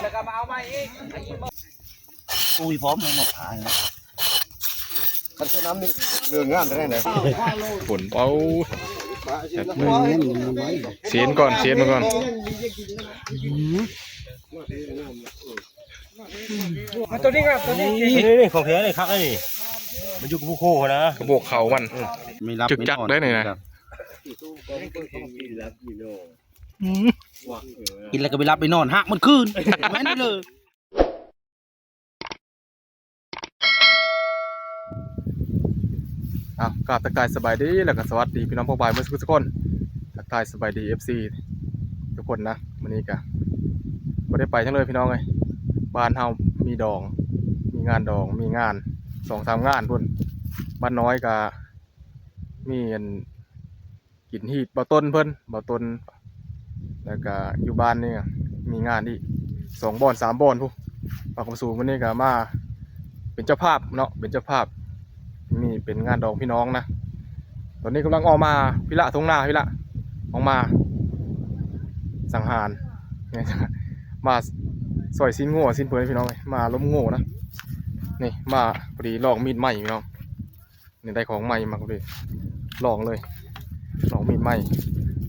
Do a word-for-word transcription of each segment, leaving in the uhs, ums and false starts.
แล้วก็มาเอาใหม่อีก อุ้ย พร้อมเลยหมดขาเลย คันสนามนี่เรื่องงานได้ไหน ฝนเป่า เสียนก่อน เสียนมาก่อน มาตัวนี้ครับ ตัวนี้ นี่ นี่ ของแท้เลยครับ นี่ มันอยู่กับผู้โคนะ กระบอกเขามัน ไม่รับ จึกจัก ไม่นอน ได้นี่นะ อืม กินแล้วก็ไปรับไปนอน หักมันคืน แม่นเลย อ่ะ กราบทักทายสบายดี แล้วก็สวัสดีพี่น้องพ่อบ่ายเมื่อสักครู่ทุกคน ทักทายสบายดี เอฟซี ทุกคนนะ มื้อนี้ก็บ่ได้ไปทางเลยพี่น้องเอ้ย บ้านเฮามีดอง มีงานดอง มีงานสองสามงานพุ้น บ้านน้อยก็มีอัน กินฮีดเบาต้นเพิ่น เบาต้น แล้วก็อยู่บ้านนี่มีงานอีกสองบ่อนสามบ่อนพุ้น ปากคำสูงวันนี้ก็มาเป็นเจ้าภาพเนาะ เป็นเจ้าภาพ นี่เป็นงานดองพี่น้องนะ ตอนนี้กำลังออกมาพี่ละ ทุ่งนาพี่ละ ออกมาสังหาร มาซอยสิ้นงัวสิ้นเปื่อยพี่น้อง มาล้มงัวนะ นี่มาพอดีลองมีดใหม่พี่น้อง นี่ได้ของใหม่มาพอดี ลองเลย ลองมีดใหม่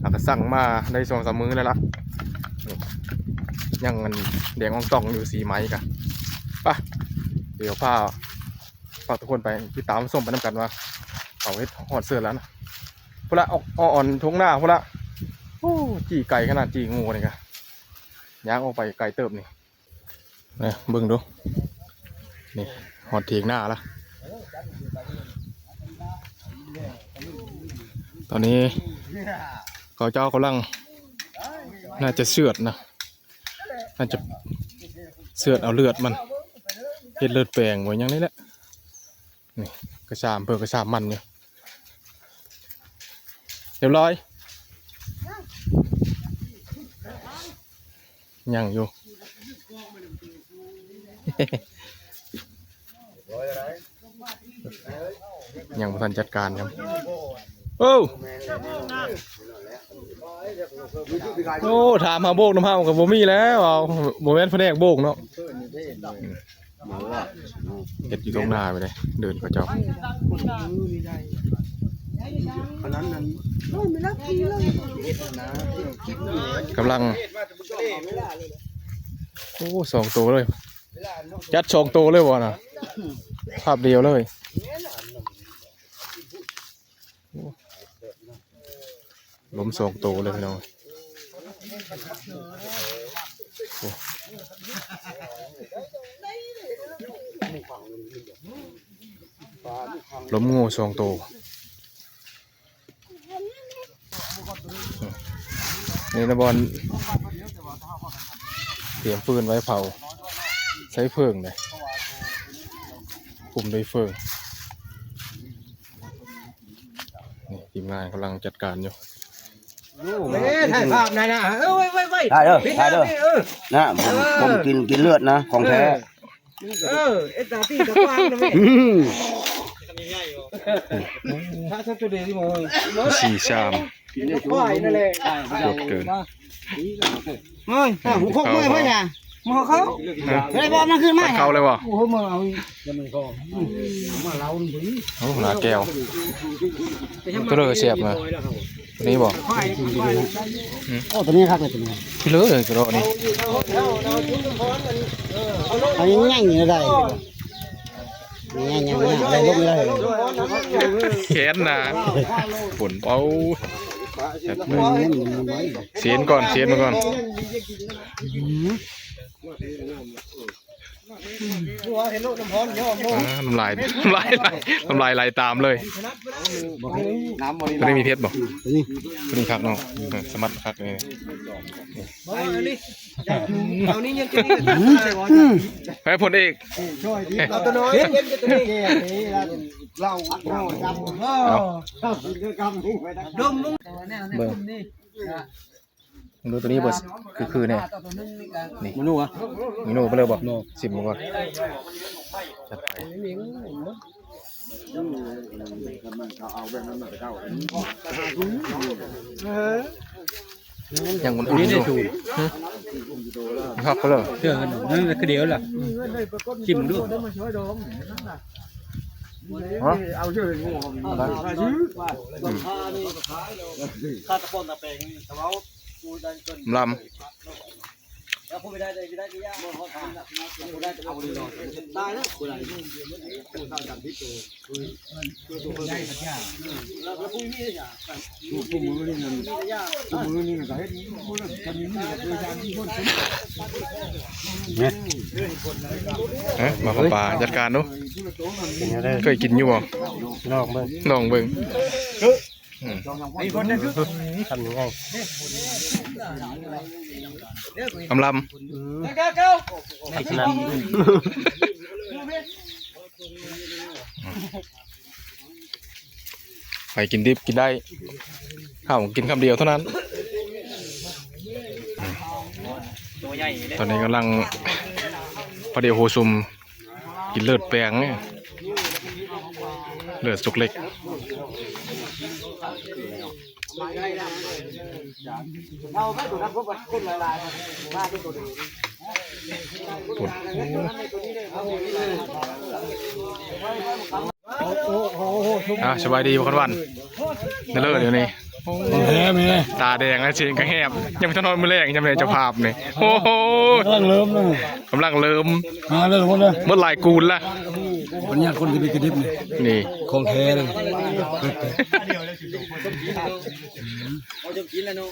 แล้วก็สั่งมาได้สองสามมื้อแล้วล่ะ นี่ ยังอันแดงอ่องต่องอยู่ สีไม้กะ ไป เดี๋ยวพา ฝากทุกคนไปติดตามชมไปนำกันว่า เขาเฮ็ดฮอดเสิร์ฟแล้วนะ พุ้นละ ออก อ่อนทุ่งนาพุ้นละ โอ้ จี้ไกลขนาด จี้งัวนี่กะ ย่างออกไปไกลเติบนี่ นะ เบิ่งดู นี่ ฮอดเถียงนาละ ตอนนี้เขาเจ้ากำลัง น่าจะเฉือดนะ น่าจะเฉือดเอาเลือดมัน เฮ็ดเลือดแปลงไว้อย่างนี้แหละ นี่ กระชามเพิ่นกระชามมันอยู่ เรียบร้อย ยังอยู่ ยังบ่ทันจัดการครับ โอ้ โอ้ ถามหาโบกนำเฮาก็บ่มีแล้ว เอา บ่แม่นแผนกโบกเนาะ เฮ็ดอยู่ตรงหน้าไปเลย เดินเขาเจ้า กำลัง โอ้ สองตัวเลย จัดสองตัวเลยบ่นะ ภาพเดียวเลย ล้มสองตัวเลยพี่น้อง โอ้ ล้มงัวสองตัว นี่นะบอล เตรียมฟืนไว้เผา ใช้เฟืองเลย คุมด้วยเฟือง นี่ทีมงานกำลังจัดการอยู่ เอ้ย ถ่ายภาพหน่อยนะ เออ ไว้ ไว้ ไว้ ได้เด้อ ปิดหน้า ได้เด้อ พี่ เออ นะ ผม เออ ผมกิน กินเลือดนะ ของแท้ เออ เออ เอสตาตี้ตะกว้างนะแม่ อืม ถ้าสักตัวเดียวที่มอง สี่ชาม ควายนั่นแหละ โคตรเกิน เฮ้ย อ่ะ ผมพกมาไว้นะ มาเขา ฮะ เฮ้ย บอกมันขึ้นมา เขาเลยบ่ โอ้โห มาเอาอีก แล้วมันก็ มาเล้ามันดี โอ้ หน้าแก้ว ตัวเลือกเสียบมา ตัวนี้บ่ โอ้ ตัวนี้ครับ ตัวนี้ พี่เลยกระโดดนี่ อันนี้ง่ายอยู่ได้ ง่ายๆ ง่ายๆ ได้ลูกนี้ได้ แขนหนา ฝนเป่า เสียนก่อน เสียนมาก่อน อ่า น้ำลาย น้ำลายไหล น้ำลายไหลตามเลย น้ำบริ ตัวนี้มีเพชรบ่ ตัวนี้ ตัวนี้คักเนาะ เออ สมัติคักเลย เอานี่ เอานี่ยังจะนี่ อืม ให้พลเอก เอาตัวน้อยเย็นๆ ตัวนี้ เรา เอา ดมมึง เบิ่ง ดูตัวนี้บ่ คือ คือเนี่ย นี่ เมนูอะ เมนูไปเลยบ่ เนาะ ชิมก่อน จัดไป เออ ยังอุ่นๆอยู่ นี่ได้สูตร หึ ครับก็เลย เชื่อกันนั่นคือเดียวล่ะ ชิมดู ฮะ ข้าตะปอนตะแปงนี่แต่ว่ากูดันเกิน ลำ แล้วพูดไม่ได้เลยไม่ได้ก็ยากพูดได้แต่เอาเลยเนาะตายแล้วกูได้ เอ๊ะมาเข้าป่าจัดการดู เป็นไงเด้อ เคยกินอยู่บ่ ลองเบิ่ง ลองเบิ่ง อืม ทำยังไง อำลำ อืม ไม่ขนาด ไปกินดิบกินได้ ข้าวกินคำเดียวเท่านั้น ตอนนี้กำลัง พอดีโฮซุม กินเลือดแปลงเนี่ย เลือดสุกเล็ก อ่ะ สบายดีบ่ คันวัน เด้อเดี๋ยวนี้ ของแท้แม่ ตาแดงแล้วเสียงก็แหบ ยังไม่ทันนอนมื้อแรก ยังไม่ได้เจ้าภาพนี่ โอ้โห กำลังเริ่มนะ กำลังเริ่ม มาเลยหมดเลย เมื่อหลายกูนละ ปัญญาคนที่ไปกระดิบนี่ นี่ ของแท้เลย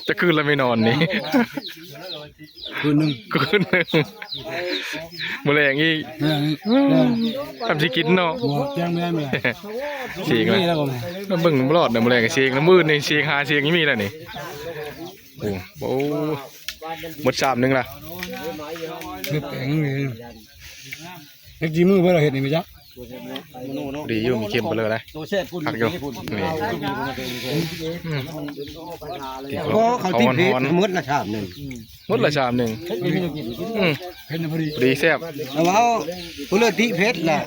จะคืนละไม่นอนนี่ คืนหนึ่ง คืนหนึ่ง มื้อแรงอีก แม่ง ทำสิกินเนาะ บ่แจ้งแม่แม่ เสียงละ นี่แล้วก็แม่ แล้วเบิ่งบ่รอดนะมื้อแรงเสียงละมื้อนี่เสียงหาเสียงยังมีแล้วนี่ โอ้โห หมดสามหนึ่งละ เฮ็ดแปลงนี่ เฮ็ดจีมือบ่เราเฮ็ดนี่ไหมจ๊ะ ดีอยู่ มีเค็มไปเลยนะ ตัวแซ่บพุ่น คักอยู่ นี่ อืม เพราะเขาติดเผ็ด เขาฮ้อนๆ หมดละชามหนึ่ง หมดละชามหนึ่ง อืม เผ็ดพอดี พอดีแซ่บ แล้วเอาผู้เลือดติเผ็ดล่ะ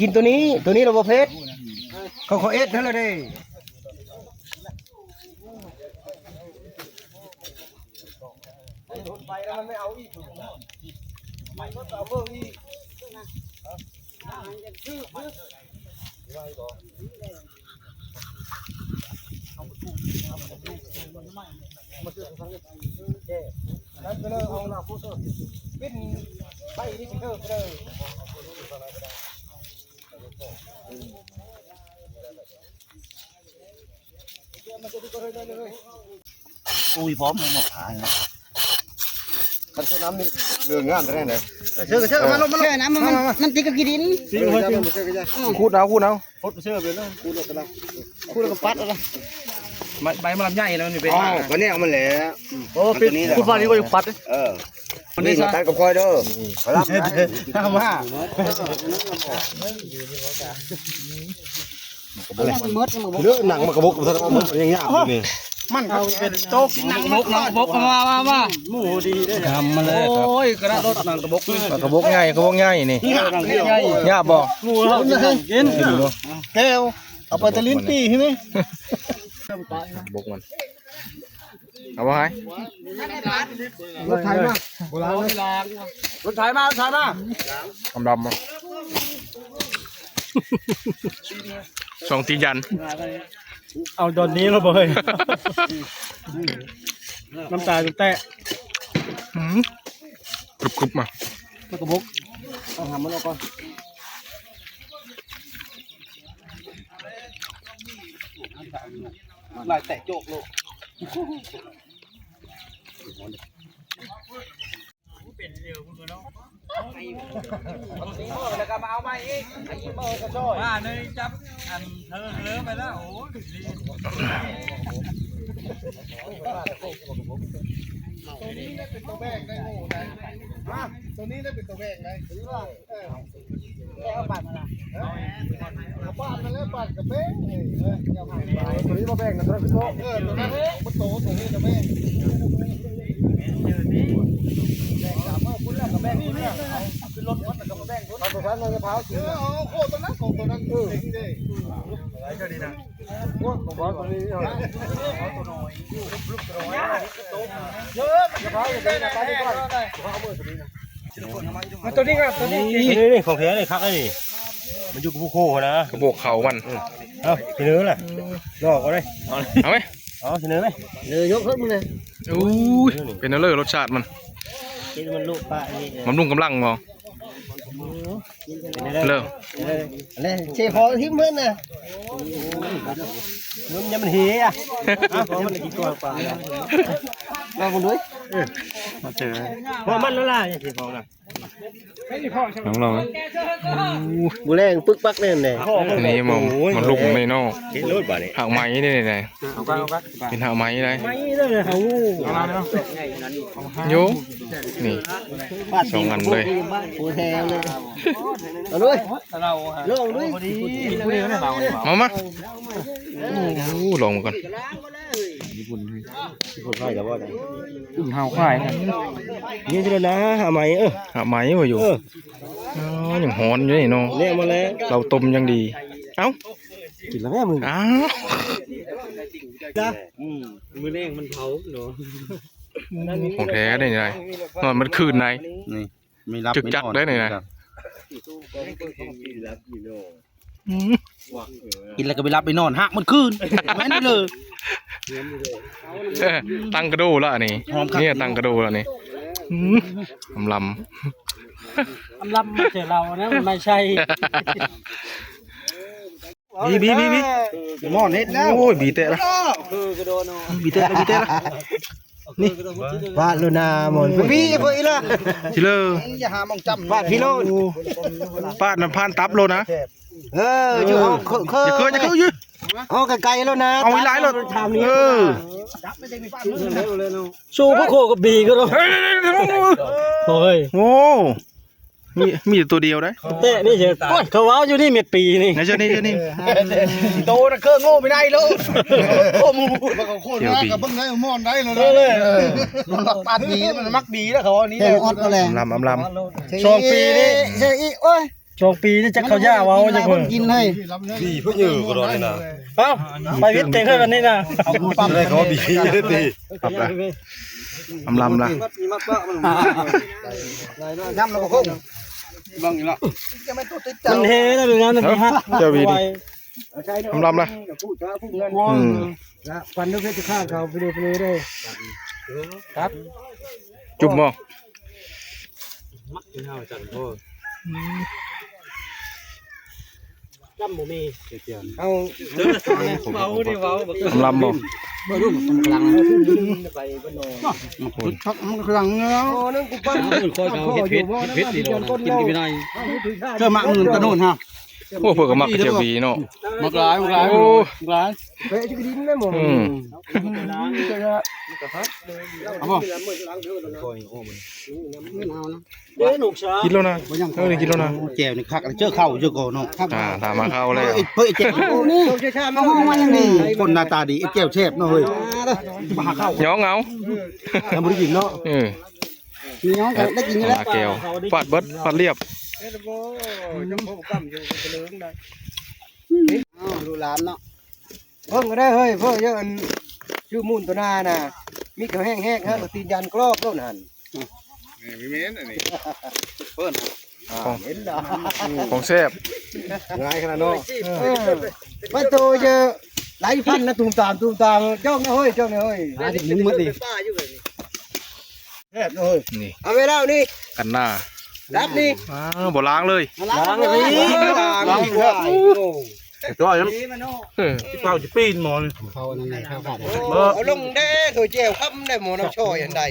กินตัวนี้ ตัวนี้เราบ่เผ็ด เขาเขาเอ็ดเท่านั้นเด้ อุ้ยพร้อมเลยหมดขาเลย มันใช้น้ำนี่เรื่องงานแท้เลย เชื่อเชื่อมาลงมาลง เชื่อน้ำมันมันมันติดกับขี้ดิน ขูดเอาขูดเอา พดเชื่อเลยนะ ขูดแล้วก็ได้ ขูดแล้วก็ปัดเอาละ ใบใบมันลำใหญ่แล้วมันเป็น อ้าวก็เนี่ยมันแหละ โอ้ มันตัวนี้แหละ ขูดฟันนี่ก็ยังปัดเลย เออ นี่มาตัดกับคอยเด้อพลังนะ มา มันเมิดมัน เลือกหนังมากระบอกกับท่านเอามันยังยากอยู่นี่ มันก็เป็นโต๊ะกินหนังบกหนังบกมามามา หมูดีเด้อ ทำมาเลยครับ โอ้ยกระโดดหนังกระบกนี่ กระบอกใหญ่ กระบอกใหญ่นี่ หนังเดียว ยากบ่ หมูเรากินหนังกิน กินดู แก้ว เอาไปตะลิ้นปีใช่ไหม บกมัน เอาบ่ให้ รถไถมา โบราณเลย รถไถมา รถไถมา ดำดำมา สองตีนยัน เอาตอนนี้เราเบย น้ำตาจนแตะ อืมกรุบกรุบมา มันกระบก ต้องทำมันออกก่อน ลายแตะโจกโลก แล้วก็มาเอาใหม่อีก ไอ้ยิงมาเอากระชอย มาเลยจับ อันเธอเลิฟไปแล้ว โอ้ย ตัวนี้ได้เป็นตัวแบกได้โง่ได้ ตัวนี้ได้เป็นตัวแบกได้ แค่เอาปาดมาละ เอาปาดมาแล้วปาดกับเบ้งเออ ตัวนี้มาแบ่งนะ ตัวนั้นคือโต๊ะ เออ ตัวนั้นมันโต ตัวนี้จะแบ่ง แบ่งสามเออ คุณแล้วกับแบ่งนี่นี่ คือรถมันกับแบ่งรถ มะพร้าวกินนะ โอ้โห ตัวนั้นของตัวนั้นเจ๋งดิ พวกของเราตัวนี้ มาตัวนี้ก่อน ตัวนี้ นี่ นี่ ของแท้เลยครับนี่ มันอยู่กับผู้โคนะ กระบอกเขามัน เอ้า เสนอล่ะ ลอกก็ได้ เอาไหม เอา เสนอไหม เออ ยกขึ้นมาเลย อุ้ย เป็นอะไรรสชาติมัน กินมันลูกปลาอันนี้ บำรุงกำลังบ่ เลิก เออ อะไร เชฟพอทิ้งเพื่อนนะ มันยังมันเหียอ่ะ เอา มันกินตัวปลา ลองกันดู มาเจอ เพราะมันละลาย เชฟพอนะ น้องลอง บูแรงปึกปักแน่นเลย อันนี้มัน มันลูกมันไม่นอก เห็นรถบ่เนี่ย หักไม้นี่เลย เอาไป เอาไป เป็นหักไม้เลย ไม่เลยเขา โย นี่ สองอันเลย โอ้แถวเลย เอาด้วย ลองด้วย มามา โอ้ ลองมาก่อน คนไทยแล้วว่า อุ่นเฮาขายนะ นี่สิเลยนะ หาไหม เออ หาไหมวะอยู่ เออ อ๋อ ยังฮ้อนอยู่นี่เนาะ เนี่ยมาแล้ว เราต้มยังดี เอ้า กินแล้วแม่มึง อ้าว จ้ะ อืม มื้อแรกมันเผาเนาะ ของแท้ได้ไง นอนมันคืนไหน นี่ ไม่รับ จึกจัก ไม่นอน ได้ไหนนะ อืม กินแล้วก็ไปรับไปนอน หักมันคืน แม่นเลย เออ ตั้งกระโดดละนี่ หอมคัก เนี่ย ตั้งกระโดดละนี่ อืม ลำลำ ลำลำไม่ใช่เรานะ มันไม่ใช่ บี บี บี บี หม้อเน็ตแล้ว โอ้ย บีแตะละ คือกระโดดเนาะ บีแตะละ บีแตะละ นี่ ปาดโลนาหมอน พี่พวกอีละ ทีเลอร์ อย่าหามองจำ ปาดพี่โลด ปาดน้ำพานตับโลนะ เออ อยู่ห้องเคย อย่าเคย อย่าเคย ยืด เอาไกลๆแล้วนะ เอาไว้หลายโลด ทำนี่ เออ สู้พวกโคกับบีก็แล้ว เฮ้ย เฮ้ย เฮ้ย โอ้ มี มีอยู่ตัวเดียวได้ แต่นี่เฉย โอ้ย เขาว่าอยู่นี่เม็ดปีนี่ นะเจ้านี่ เจ้านี่ โตนะเครื่องโง่ไม่ได้เลย โอ้มู มันก็โคตรน่ากับเบิ่งได้มอนได้เลยนะ เออ มันมักปาดดี มันมักดีแล้วเขาอันนี้ แกงออดก็แรง อำลำ อำลำ สองปีนี่ เสียอีก โอ้ย สองปีนี่จะเขาย่าเว้าจะเพิ่น กินเลย ดีเพื่อเยอะก็รอเลยนะ เอ้า ไปวิทย์เต็งให้วันนี้นะ เอาคุณปั๊มเลยเขาว่าดีเลยดิ ครับละ อำลำละ น้ำเราก็คง มันเฮนะเป็นงานนะพี่ฮะ เจ้าวีนี่ อำลำละ อืม ละฟันด้วยเพชรฆาตเขาไปเลยไปเลยได้ ครับ จุ่มบ่ จำบ่มี เอา เว้าดิเว้า อำลำบ่ บ่รู้มันกำลัง มันกำลังเนาะ โอ้นั่นกูปั้น คนเขาเฮ็ดเผ็ด เฮ็ดเผ็ดดีดอกนะ กินก็ไม่ได้ เจอหมากมันตะโน่นฮะ โอ้ เพิ่นก็มักเจ้าวีเนาะ หมากหลาย หมากหลาย โอ้ หมากหลาย เฮ้ยจะกินได้หมด อืม เอาบ่ กินแล้วนะ เออ นี่กินแล้วนะ แจ่วนี่คัก เจอข้าวเจอก่อนเนาะ อ่า ตามมาเข้าแล้ว เอ้ย เฮ้ย แจ่ว นี่ เอาห้องมาอย่างนี้ คนหน้าตาดี ไอ้แจ่วแซ่บเนาะเฮ้ย ย้องเอา ยังบ่ได้กินเนาะ เออ นี่น้องก็ได้กินอยู่แล้ว หาแก้ว ฟาดเบิด ฟาดเรียบ อ้าว ลูกหลานเนาะ เพิ่งก็ได้เฮ้ย เพิ่งเยอะอัน ชื่อมูนตัวหน้าน่ะ มีเขาแห้งๆ ฮะ ก็ตีนยันกรอบโลดหั่น นี่มีเมนอันนี้ เปิ้น อ่า เห็นดอก ของแซ่บ ง่ายขนาดเนาะ เออ ว่าโตเยอะ หลายพันนะ ตูมตาม ตูมตาม จ้องนะเฮ้ย จ้องนะเฮ้ย หาถึงมึงหมดดิ แซ่บเนาะเฮ้ย นี่ เอาไว้แล้วนี่ กันหน้า รับนี่ อ้าว บ่ล้างเลย มาล้างเลย ล้างเลย ล้างเลย แต่ตัวยัง เออ ที่เก่าจะปีนหมอนี่ เขานั่นไง เขาขาด เออ เอาลงเด้อ ถ้วยแจ่วคำได้หมอน้ำช่อยอันใด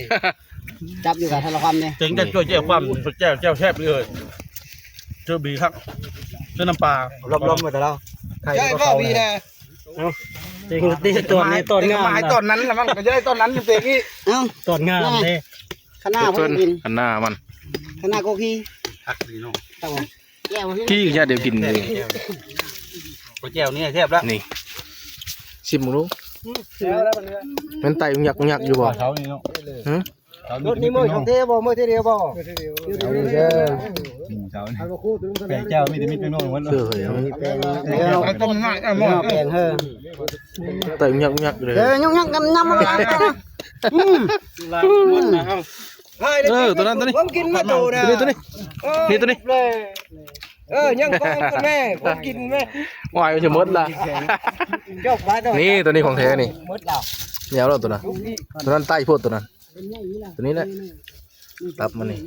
จับอยู่กับทะเลาะกันเนี่ย เจ๋งจัง ถ้วยแจ่วคว่ำ ถ้วยแจ่ว แจ่วแซ่บเลย เจอบีครับ เจอน้ำปลา ล้อมๆมาแต่เรา ใช่เปล่าพี่นะ เต็งตีตอนนี้ตอนงาม ไม้ตอนนั้นละมันก็จะได้ตอนนั้นเต็งอีก เอ้า ตอนงามเลย คณะ เพิ่น เพิ่นกิน อันหน้ามัน คณะโกคี ผักดีเนาะ ครับผม แจ่ว กี้ญาติเดียวกินเลย ก๋วยแจ่วนี่แซ่บแล้ว นี่ ชิมดู มันไต่ยักยักอยู่บ่ เขานี่เนาะ ฮะ รถนี้มื้อของเทบ่ มื้อที่เดียวบ่ เอาเลยเด้อ หมูเจ้านี่ แปลกเจ้ามีแต่มีเป็นนอกหมดเลย เออ เอาต้มง่ายอ่ะหม้อ แปลงเฮ้อ ไต่ยักยักเลย เออ ยักยักยำยำมาแล้วนะ อืม เออ ตัวนั้น ตัวนี้ ผมกินมาโตนะ ตัวนี้ ตัวนี้ นี่ตัวนี้ เออ ยังของกันแม่ ผมกินแม่ วายมันจะหมดละ เจ้าฟ้าเจ้า นี่ตัวนี้ของแท้นี่ หมดแล้ว เนี่ยเอาแล้วตัวนั้น ตัวนั้นไต่โพดตัวนั้น ตัวนี้แหละ ตับมันนี่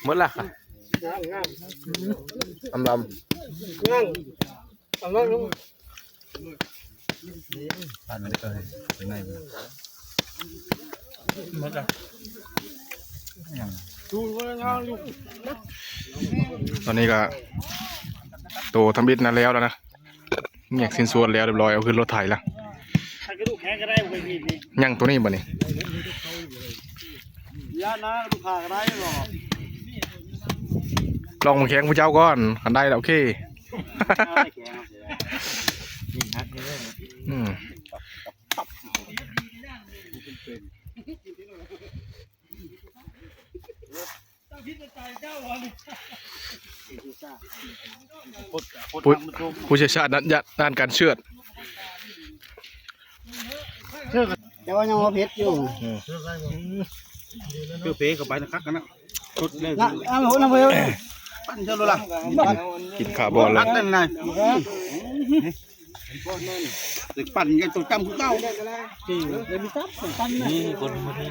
หมดละ อำลำ ยัง อำลำ ตอนนี้ก็โตทำอิฐนะแล้วแล้วนะ แยกชิ้นส่วนแล้วเรียบร้อย เอาขึ้นรถไถแล้ว ยังตัวนี้บ่นี่ ย่านะ ลูกค้าก็ได้หรอ ลองมาแข่งผู้เจ้าก่อน คันได้แล้วโอเค อืม ผู้ ผู้เชี่ยวชาญด้าน ด้านการเชือด แต่ว่ายังบ่เผ็ดอยู่ อืม คือเปเข้าไปนะคักกันนะ สุดเลย นะ เอาหัวน้ำเพิ่ม ปั้นเท่าไหร่ล่ะ กิน กินขาบอลแล้ว ปั้นนั่นไง เด็กปั่นกันตัวจำคือเก่า นี่คนมาที่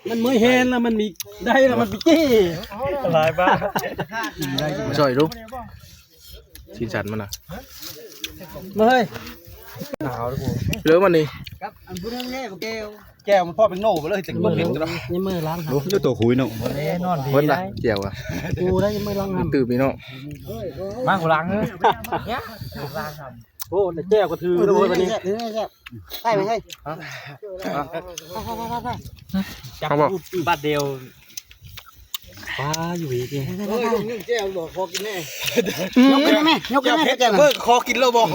มันเมื่อยแฮงแล้วมันมีได้แล้วมันไปจี้ หลายบ้า มาช่วยดู ชิ้นสันมันนะ เฮ้ย หนาวเลยกู เริ่มวันนี้ ครับ อันพูดเรื่องแน่แก้ว แก้วมันพ่อเป็นโน่ไปเลย แต่มันเห็นกันแล้ว ยังมือล้างครับ ดูตัวคุยเนาะ แน่นอนดี เพิ่นละ ได้ แก้วอะ กูได้ยังมือล้าง มัน น้ำ ตื่นไปเนาะ มากูล้างเฮ้ย ล้างครับ โอ้ แต่แก้วก็ถือ เออ ด้วยวันนี้ แซ่บ เออ แซ่บ ใช่ไหม ใช่ ฮะ จับ เขาบอก บาทเดียว ป้าอยู่อีกเนี่ย เฮ้ย ลุงนึ่งแจ่วบอกขอกินแน่ ยกขึ้นได้ไหม ยกขึ้นได้ไหม แจ่วเผ็ด แจ่วน่ะ เพิ่งขอกินแล้วบอก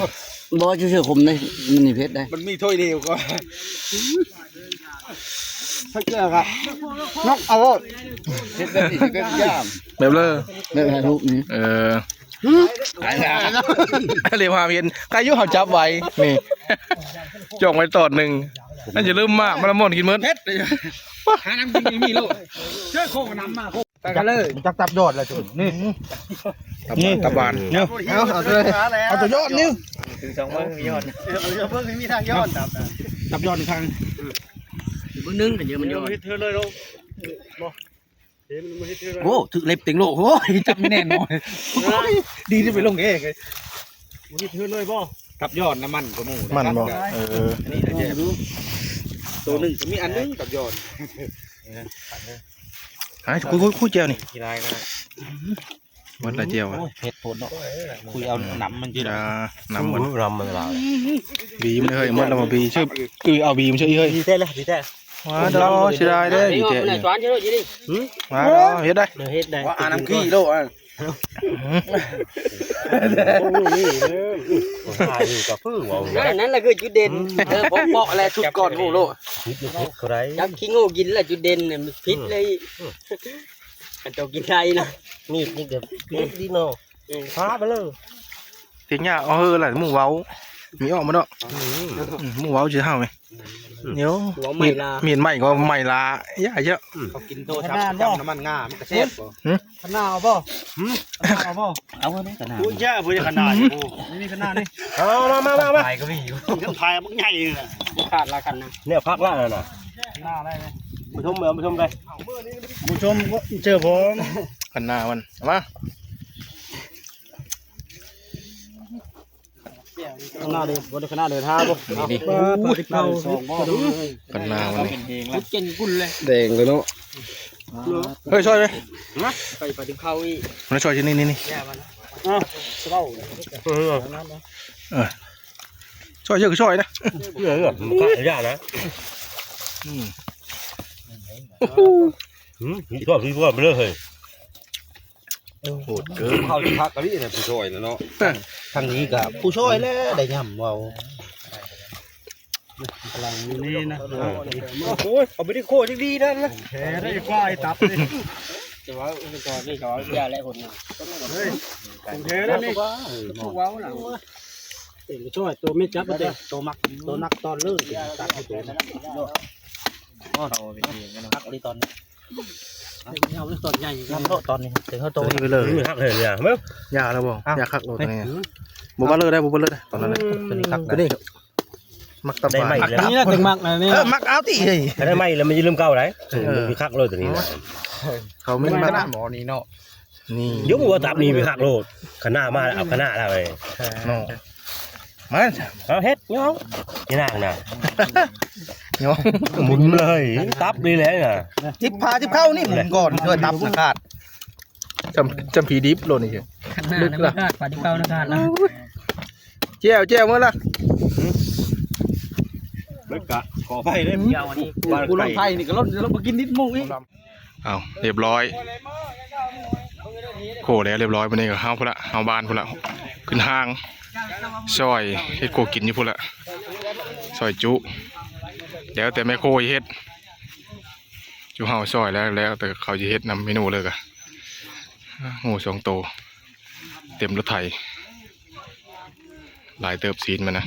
บอกชื่อๆ ผมได้ มันนี่เผ็ดได้ มันมีถ้วยเดียวก็ ถ้าเจอครับ นกเอาโลด เผ็ดแบบนี้ เผ็ดแบบย่าง แบบเลย แบบถ่ายรูปนี่ เออ หืม ตายแล้ว เรียกว่าเห็น ใครอยุ่งเขาจับไว้ นี่ จ่องไว้ตอนหนึ่ง น่าจะเริ่มมาก มันละม่อนกินหมด เผ็ด หาน้ำกินมีโลด เจอโคกกับน้ำมาโคก ไปกันเลย จักตับยอดเลยจุดนี่ ตับหวาน ตับหวาน เนี่ย เอา เอาตัว เอาตัวยอดนี่ ถึงสองเบิ่งมียอด เออ เอาเบิ่งมีทางยอด ตับ ตับยอดอีกครั้ง เบิ่งหนึ่งกันเยอะมันยอด เฮ็ดเธอเลยลูก บ่ เห็นมันเฮ็ดเธอเลย โอ้ ถือเล็บเต็งโลก โอ้ย จับไม่แน่นอน โอ้ย ดีที่ไปลงเองเลย มันเฮ็ดเธอเลยบ่ ตับยอดน้ำมันก็หมู มันบ่ เออ อันนี้เดี๋ยวจะ ตัวหนึ่งก็มีอันหนึ่งตับยอด ไอ้คุยคุยคุยแจ่วนี่ กี่ลายก็ได้ หมดละแจ่วอะ โอ้ย เผ็ดโพดเนาะ คุยเอาน้ำมันจี อ่า น้ำมัน น้ำมันละลาย บีมเลยเฮ้ย หมดแล้วมาบีมช่วย เออ เอาบีมช่วยเฮ้ย ดีแท้เลย ดีแท้ ว้าดอเสียดายเด้อ เอา อีแท้ เอา เนี่ย สวนเฉยๆอยู่ดิ หืม ว้าดอเฮ็ดได้ เดี๋ยวเฮ็ดได้ ว่าอ่านน้ำขี้โลกอ่ะ อืม ถ่ายอยู่กับเพิ่งเว้าอยู่ นั่น นั่นแหละคือจุดเด่น เออ ผมบอกอะไรสุดก่อนหมู่โลก คิดอยู่คิดเท่าไหร่ จับขี้งูกินแหละจุดเด่นเนี่ย มันผิดเลย อืม กันเจ้ากินได้นะ มีดนี่เดี๋ยวมีดดีเนาะ อืม ฟ้าไปเลย เสียงยากเอาเฮ้อล่ะหมู่เว้า มีออกมาดอก อืม อืม หมู่เว้าสิเฮาไง เดี๋ยว หัวใหม่ลา มีด มีดใหม่ก็ใหม่ลา อย่าเยอะ เขากินโทรศัพท์จำน้ำมันงา มันกระแซบบ่ หืม ขนาดเอาบ่ หืม ขนาดเอาบ่ เอาไว้ได้ขนาด อุ้ยแย่เพื่อนขนาดอยู่ นี่ นี่ขนาดนี่ เอามา มา มา มา ถ่ายก็มีอยู่ ต้องถ่ายมันใหญ่เลยนะ ขาดละกันนะ เนี่ยพักละน่ะ ขนาดอะไรเนี่ย ผู้ชมเอาผู้ชมไป ผู้ชมก็เจอผม ขนาดมัน มา ขนาดเดียว บ่ได้ขนาดเดียวท่าบ่ นี่ นี่ ปลา ปลาที่เข้า สองบ่ ขนาดมันนี่ เป็นเพลงละ เก่งกุ่นเลย แดงเลยเนาะ เฮ้ย ช่วยเลย นะ ไป ไปถึงเข้าอีก มาช่วยที่นี่ นี่ นี่ แย่มัน อ้าว เศร้า เออ เออ ช่วยเยอะก็ช่วยนะ เยอะ เยอะ มันก็ยากนะ อืม หืมชอบที่ชอบไปเลยเฮ้ย โหดเกิน เข้าที่พักกะลินะผู้ช่วยนะเนาะ ทางนี้ก็ผู้ช่วยแล้วได้ย่ำเว้า กำลังนี่นะ โอ้ยเอาไปที่โคตรดีนั่นนะ แพ้ได้กว่าไอ้ตับนี่ จะว่าจะว่าไม่จะว่าอย่าและคนนะ เฮ้ยแพ้ได้นี่ พวกว้าวนะ เต็มช่วยตัวไม่จับมาเต็มตัวมักตัวนักตอนเลิกตัดให้ตัว เขาไปเองกัน พักเลยตอนนี้เอาเลยตอนใหญ่ น้ำโตตอนนี้ถึงเขาโต ตัวนี้ไปเลย ไม่หักเลยเนี่ยเมื่อ อยาแล้วบ่อยาคักโลตัวนี้บ่ว่าเลยได้บ่ว่าเลยได้ตอนนั้นน่ะ ตัวนี้ครับ ตัวนี้มักตับ ได้ไหม หวาน แล้ว นี่น่าตึงมากนะนี่ เออมักเอาติเฮ้ย ถ้าได้ไหมแล้วมันจะลืมเก้าไหนมันมีคักเลยตัวนี้นะ เขาไม่ มัน มา ก็น่าหมอนี่เนาะ นี่ เดี๋ยวมึงว่าตับนี่ไปคักโลดขนาดมาเอาขนาดอะไร เนาะมา เอาเฮ็ดย้องยี่นางนะ เนาะ หมุนเลยตับนี่แหละนะ จิบพาจิบเข้านี่หมุนก่อนเพื่อตับนะขาดจำจำผีดิบโลนี่เชียว ข้างหน้านะไม่พลาดปลาที่เข้านะครับ เจ้าเจ้าเมื่อละ แล้วกะขอไปได้ ยาวอันนี้ กูลงไทยนี่ก็ลดลดมากินนิดมุ้งอีก เอาเรียบร้อยโคแล้วเรียบร้อยวันนี้ก็เฮาพุนละเฮาบ้านพุนละขึ้นห้างซอยเฮ็ดโคกินอยู่พุนละซอยจุแล้วแต่แม่โคเฮ็ดจุเฮาซอยแล้วแล้วแต่เขาจะเฮ็ดนำเมนูเลยกะ งูสองโต เต็มรถไถ หลายเติบซีนมันนะ